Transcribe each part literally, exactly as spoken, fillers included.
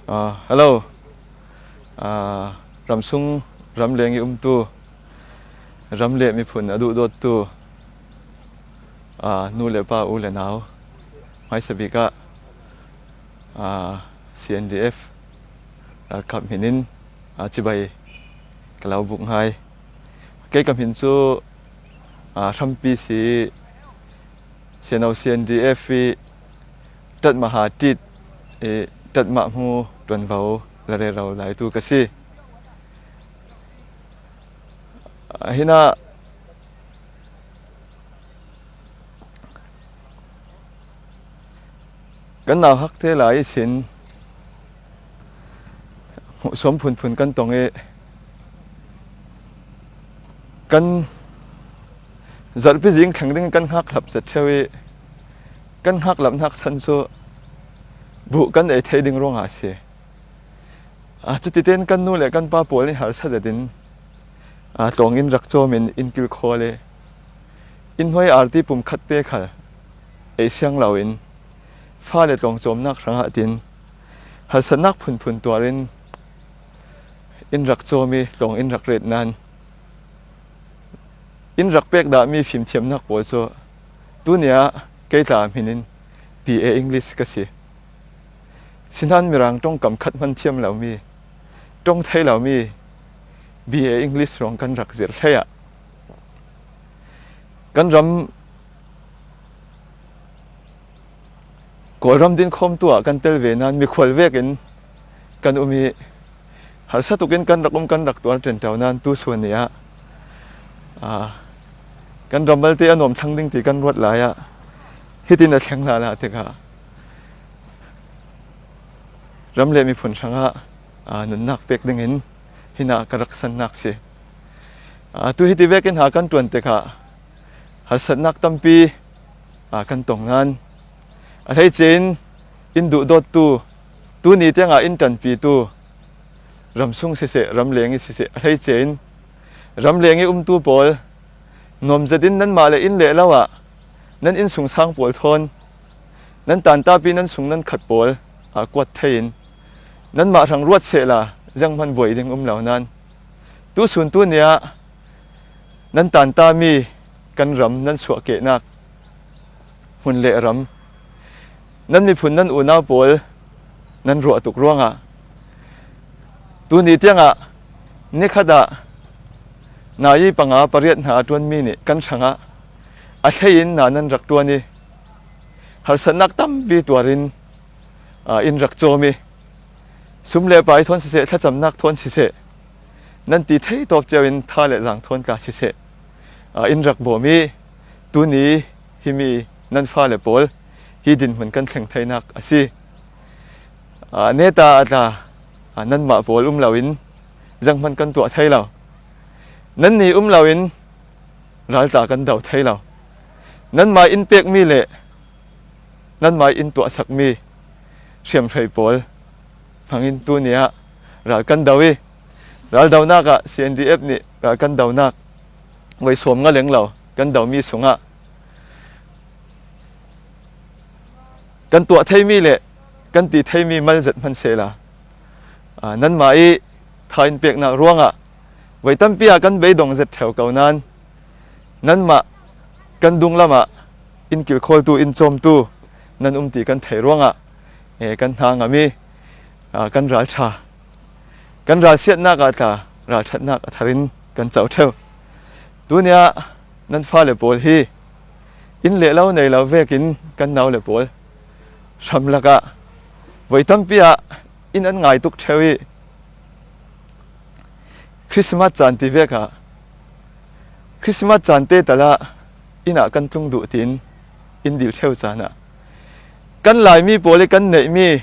Ah, hello. Ah, ramsung ramleng i umtu, ram le miphun a duhdawttu, ah, nu le pa, u le nau, hmaisabik ah, ah, C N D F ralkap hminin, ah, chibai ka lo buk ngai. Kei ka hmin cu, ah, hrampi si, Sianau C N D F i ṭatmah ha ṭit i ṭatmah hmu ṭuanvo la rero laitu ka si. Hinah kan nauhakte lai ihsin hmuhsuam phunphun kan tong i, kan zarhpi zing thleng ding kan hngakhlap zet ṭheu i, kan hngakhlap hnak san cu buh kan ei thei ding ruangah a si. Ah, cuti tein kan nu le kan pa pawl nih harsa zetin, ah, tlawng in rak cawm in in kilkhawl i, in hnuai arti pumkhat te khal ei siang lo in, fale tlawng cawmnak hrangah tin harsatnak phunphun tuar in in rak cawm i tlawng in rak ret nain, in rak pek dahmi fimthiamnak pawl cu tuni ah kei tla hmin in B A English ka si. Sinain Mirang ṭongkam khat hman thiam lomi, ṭong thei lomi B A English ruang kan rak zirh hlei ah, kan ram Kawlram dinkhawmtu ah kan tel ve nain mikhual vekin kan um i, harsa tukin kan rak um, kan rak tuar ṭenṭo nain tusun ni ah, aa, kan ram malte a nuam thlang ding ti kan ruat lai ah hitin a thleng lala tikah ram le miphun hrangah, aa, nunnak pek dingin hinah ka rak sannak si. Aa, tu hiti vekin ha kan ṭuan tikah harsatnak tampi, aa, kan tong nain, a hleice in in duhdawttu, tuni tiangah in ṭanpitu, ramsung siseh, ramleng i siseh, a hleice in ramleng i umtu pawl, nuam zetin nanmah le in leh lo ah nan innsungsang pawl thawn, nan tantapi nan sung nan khat pawl, aa, kuat thei in, nanmah hrang ruat sehla, zianghman buai ding um lo nain, tusun tuni ah nan tantami kan ram nan suahkehnak hmun le ram, nan miphun, nan unau pawl nan ruah tuk ruangah, tuni tiangah nikhat ah nai panga pariat hna a ṭuanmi nih kan hrangah a hlei in na nan rak ṭuan i, harsatnak tampi tuar in, aa, in rak cawm i, sum le pai thawn siseh, thlacamnak thawn siseh, nan ti thei tawp cio in tha le zang thawn tla siseh, aa, in rak bawm i, tuni himi nan fale pawl hi dinhmun kan thleng theinak a si. Aa, neta a tla, aa, nanmah pawl um loin zianghman kan tuah thei lo. Nannih um loin ralta kan do thei lo. Nanmah in pekmi le nanmah in tuahsakmi hriamhrei pawl hmangin tuni ah ral kan do i, raldonak ah C N D F nih ral kan donak voi sawm nga leng lo kan domi sungah kan tuah theimi le kan ti theimi mal zet hman sehla, aa, nanmah i tha in peknak ruangah voi tampi ah kan beidong zet ṭheu ko nain, nanmah kan dunglam ah in kilkhawltu, in cawmtu nan um ti kan theih ruangah, e, kan hna ngam i, aa, kan ralṭha, kan ralsiatnak ah tla ralṭhatnak a thar in kan co ṭheu. Tuni ah nan fale pawl hi in leh lo nei lo vekin kan nau le pawl hramlak ah voi tampi ah in an ngai tuk ṭheu i, Christmas caan ti vek ah, Christmas caan te tal ah inn ah kan tlung duh tiin in dil ṭheu caan ah, kan Laimi pawl i kan neihmi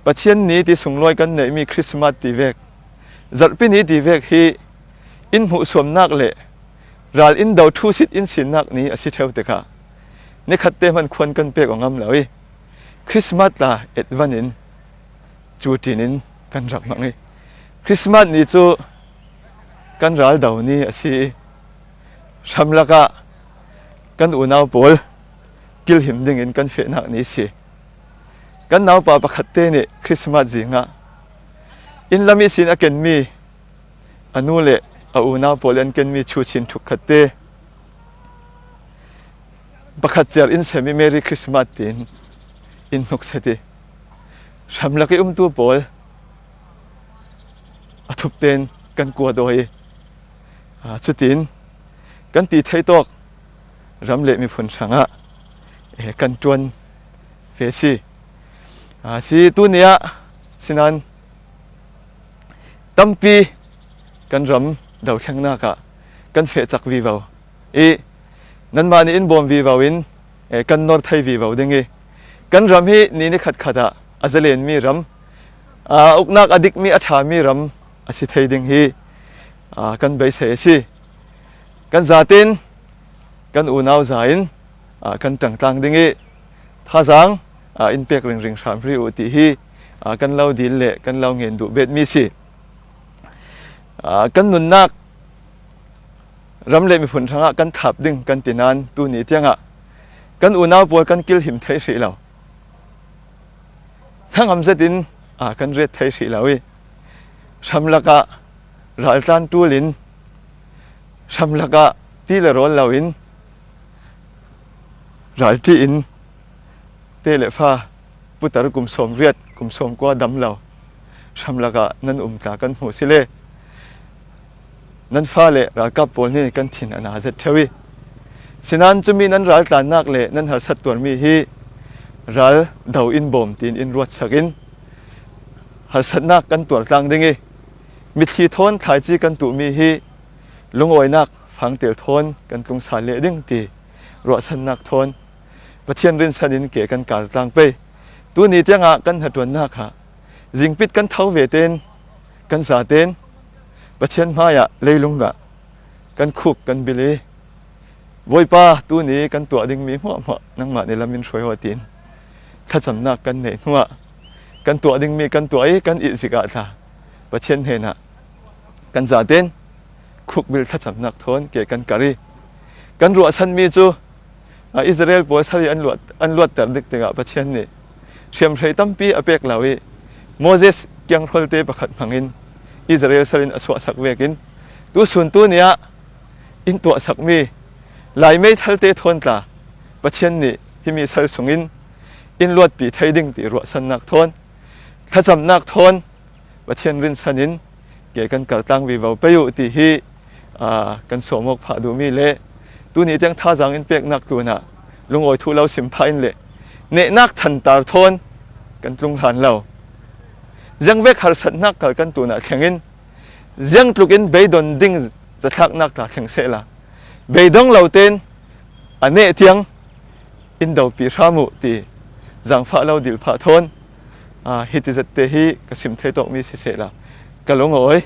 Pathian ni ti sunglawi kan neihmi Christmas ti vek, zarhpi ni ti vek hi in hmuhsuamnak le ral in do ṭhusit in sinnak ni a si ṭheu tikah, nikhat te hman khuan kan pek aw ngam lo i, Christmas tla Advent in cu ṭin in kan rak hmang i, Christmas ni cu kan ral do ni a si i, hramlak ah kan unau pawl kilhim dingin kan fehnak ni si. Kan naupa pakhatte nih Christmas zingah inn lam ihsin a kenmi a nu le a unau pawl an kenmi chu chin thuk khatte pakhat ciar in sem i Merry Christmas tiin in hnukset i hramlak i umtu pawl a thupten kan kuat aw i, aa, cutin kan ti thei tawk ram le miphun hrangah, eh, kan ṭuan ve si. Aa, si tuni ah sinan tampi kan ram dothlengnakah kan feh cak vivo i nanmah nih in bawm vivo in, eh, kan nor thei vivo ding i kan ram hi ni ni khat khat ah a zalenmi ram, aa, uknak a dikmi a ṭhami ram a si thei ding hi, aa, kan beisei a si. Kan zaten kan unau za in, aa, kan ṭangtlang ding i thazang, aa, in pek ringring hram rih uh ti hi, aa, kan lo dil le kan lo ngen duh betmi si. Aa, kan nunnak ram le miphun hrangah kan thap ding kan ti nan tuni tiangah kan unau pawl kan kilhim thei hrih lo. Hnangam zetin, aa, kan ret thei hrih lo i hramlakah raltlan ṭulin hramlakah ti le rawl loin ralṭiin te le fa putar kum sawmriat kum sawmkua dam lo hramlakah nan um tla kan hmu si le nan fa le ralkap pawl nih kan thin a na zet theu i sinan cumi nan raltlannak le nan harsat tuarmi hi ral do in bawm tiin in ruatsak in harsatnak kan tuar tlang ding i mitthli thawn thlaici kan tuhmi hi lungawinak fangtel thawn kan tlungsa leh ding ti ruahsannak thawn Pathian rinsan in ke kan kar tlang pei. Tuni tiangah kan hnaṭuannak ah zingpit kan tho ve ten kan zaten Pathian hmaiah leilung ah kan khuk kan bil i, Bawipa, tuni kan tuah dingmi hmuahhmuah nangmah nih lam in hruai aw tiin thlacamnak kan neih hnuah kan tuah dingmi kan tuah i kan ih zik ah tla Pathian hnenah kan zaten khukbil thlacamnak thawn ke kan kar i kan ruahsanmi cu, a, Israel pawl sari an luat, an luatter dik tikah Pathian nih hriamhrei tampi a pek lo i Moses kianghrolte pakhat hmangin Israel sal in a suahsak vekin tusun tuni ah in tuahsakmi lai meithalte thawn tla Pathian nih himi sal sungin in luatpi thei ding ti ruahsannak thawn thlacamnak thawn Pathian rinsan in ke kan kar tlang vivo pei uh ti hi, aa, kan sawm awk phah duhmi le tuni tiang thazang in peknak tlunah lungawi thu lo sim phah in le nehnak thantar thawn kan tlung hlan lo. Ziangvek harsatnak kal kan tlunah thleng in ziangtluk in beidon ding zathlaknak tla thleng sehla beidong lo ten a neh tiang in dopi hram uh ti zangfah lo dil phah thawn, aa, hiti zette hi ka sim thei tawkmi sisehla ka lungawi